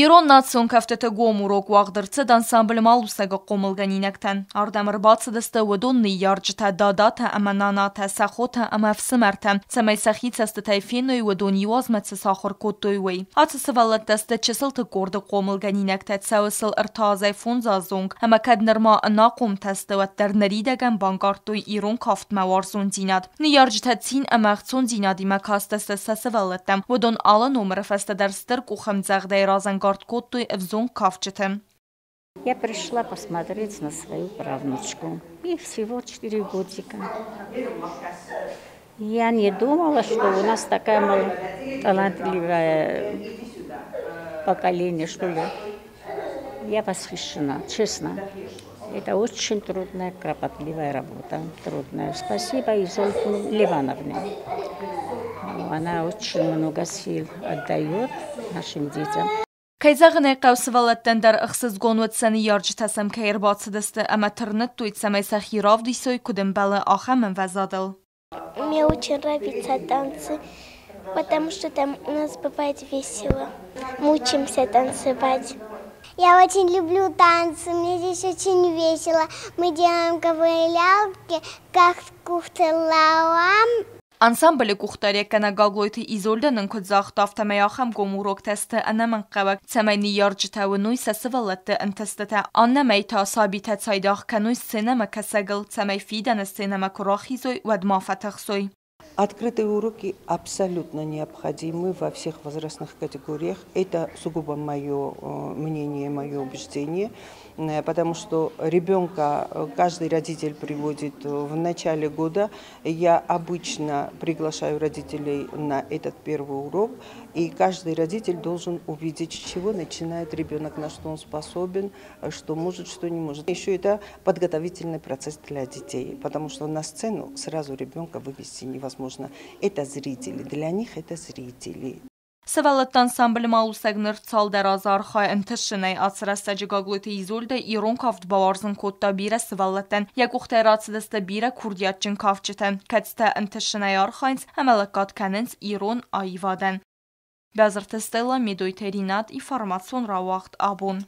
Ирон национ кӕфтыты гом урок уагъд ӕрцыд ансамбль Малусӕг-ы хъомылгӕнинӕгтӕн. Ардӕм ӕрбацыдысты уыдон ныййарджытӕ, дадатӕ ӕмӕ нанатӕ, сӕ хотӕ ӕмӕ ӕфсымӕртӕ, цӕмӕй сӕхи цӕстытӕй феной, уыдон иу азмӕ цы сахуыр кодтой, уый. Ацы сывӕллӕттӕ сты чысылты къорды хъомылгӕнинӕгтӕ, цӕуы сыл ӕртӕ азӕй фондз азы онг, ӕмӕ кӕд нырма ӕнахъомтӕ сты, уӕддӕр ныридӕгӕн банкъардтой ирон кафтмӕ уарзондзинад. Ныййарджытӕ цин ӕмӕ ӕхцондзинадимӕ кастысты сӕ сывӕллӕттӕм. Уыдон алы номыры фӕстӕ дӕр стыр къухӕмдзӕгъдӕй разӕнгард кодтой ӕвзонг кафджыты. Я пришла посмотреть на свою правнучку. Ей всего 4 годика. Я не думала, что у нас такая талантливая поколение, что ли. Я восхищена, честно. Это очень трудная, кропотливая работа. Трудная. Спасибо Изольде Ливановне. Она очень много сил отдает нашим детям. Кӕй зӕгъын ӕй хъӕуы, сывӕллӕттӕн дӕр ӕхсызгон уыд, сӕ ныййарджытӕ сӕм кӕй ӕрбацыдысты ӕмӕ тырныдтой, цӕмӕй сӕхи равдисой, куыд ӕмбӕлы, ахӕм ӕмвӕзадыл. Мне очень нравятся танцы, потому что там у нас бывает весело. Мы учимся танцевать. Я очень люблю танцы, мне здесь очень весело. Мы делаем ковырялки, как в Ансамблы къухдариуӕггӕнӕг Гаглойты Изольдӕ нын куыд загъта, афтӕмӕй ахӕм гом уроктӕ сты ӕнӕмӕнгхъӕуӕг, цӕмӕй ныййарджытӕ уыной сӕ сывӕллӕтты ӕнтыстытӕ, аннӕмӕй та сабитӕ цайдагъ кӕной сценӕмӕкӕсӕгыл, цӕмӕй фидӕны сценӕмӕ куы рахизой, уӕд ма фӕтыхсой. Открытые уроки абсолютно необходимы во всех возрастных категориях. Это сугубо мое мнение, мое убеждение, потому что ребенка каждый родитель приводит в начале года. Я обычно приглашаю родителей на этот первый урок, и каждый родитель должен увидеть, с чего начинает ребенок, на что он способен, что может, что не может. Еще это подготовительный процесс для детей, потому что на сцену сразу ребенка вывести невозможно. Это зрители, для них это зрители. Сывӕллӕтты ансамбль Малусӕг ныр цалдӕр азы архайы ӕнтыстджынӕй. Ацы рӕстӕджы Гаглойты Изольдӕ ирон кафт бауарзын кодта бирӕ сывӕллӕттӕн. Йӕ къухтӕй рацыдысты бирӕ курдиатджын кафджытӕ, кӕцытӕ ӕнтыстджынӕй архайынц ӕмӕ лӕггад кӕнынц ирон аивадӕн. Бязырты Стелла, Медойты Ринат, информацион рауагъд Абон.